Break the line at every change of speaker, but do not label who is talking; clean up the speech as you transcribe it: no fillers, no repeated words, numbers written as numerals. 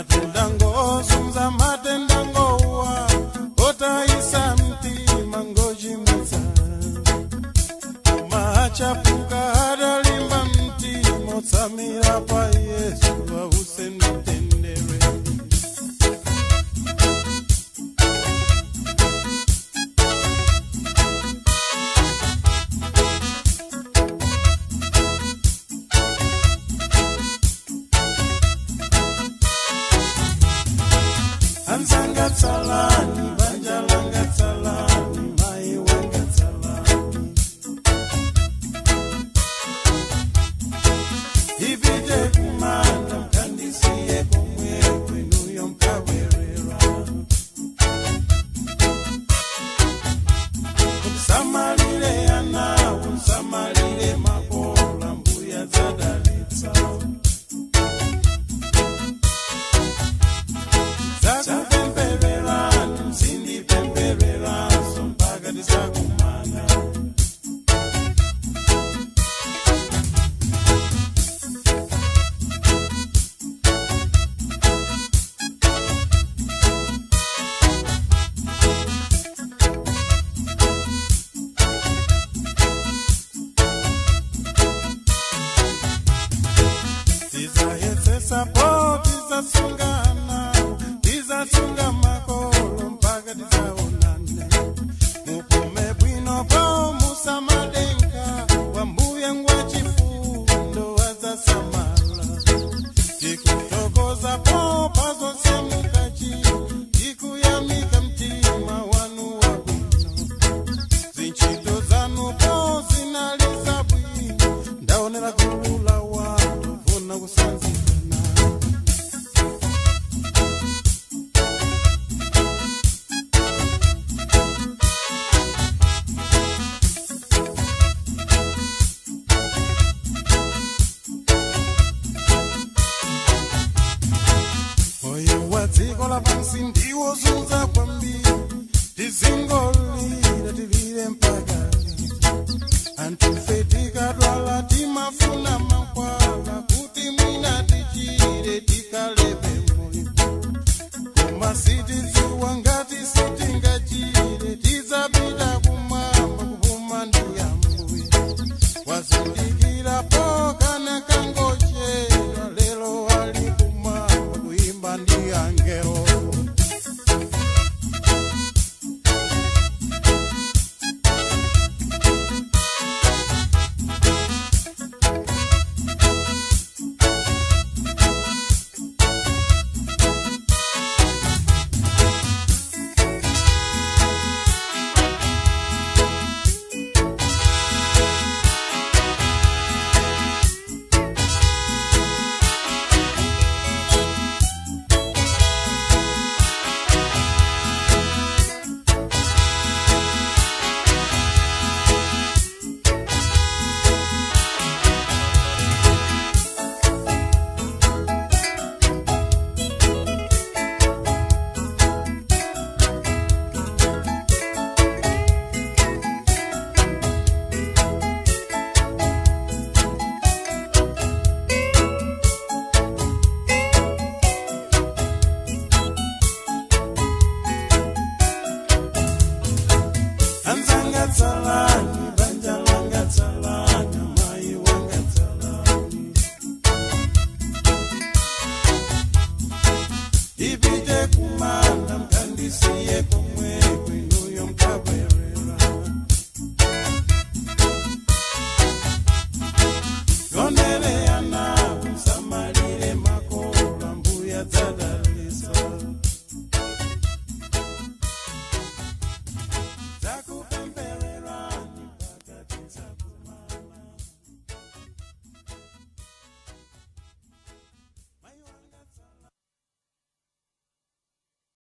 Matenda ngozunza, matenda ngowa, otayisa mtima ngochimwitsa. Machapuka adalimba mtima otsamira pa Yesu ause mtendere. Anzanga tsalani, banja langa tsalani, mai wanga tsalani. Ipite kumanda mkandisiye komwe kwenuyo mkawerera. Msamalire anawo, msamalire makola, mbuya zadalitsa. Zakupempererani, msindipempereranso mpaka tisakumana. Tizayesesapo, tizasungana, tizasunga makolo mpaka tizaonane. Mupume bwino po musamadenka, wambuye ngwa chifundo azasamala. Tikutokoza po pazonse mukachi, tikuyamika mtima wanu wabwino. Zinchito zanu po zinaliza bwino, ndaonera kulula wanu vuna kusanzikana. Moyo wa dziko lapansi ndiwo zunza kwambiri, tizingolira tilire mpaka liti. Anthufe tikadwala timafuna mankhwala kuti mwina tichire tikalebe moyo. Koma sitidziwa ngati sitingachire, tidzapita kumwamba kupuma ndi Ambuye. Wazindikirapo kana kangochera, lero ali kumwamba kuimba ndi angelo. Anzanga tsalani, banja langa tsalani, mai wanga tsalani. Ipite kumanda mkandisiye komwe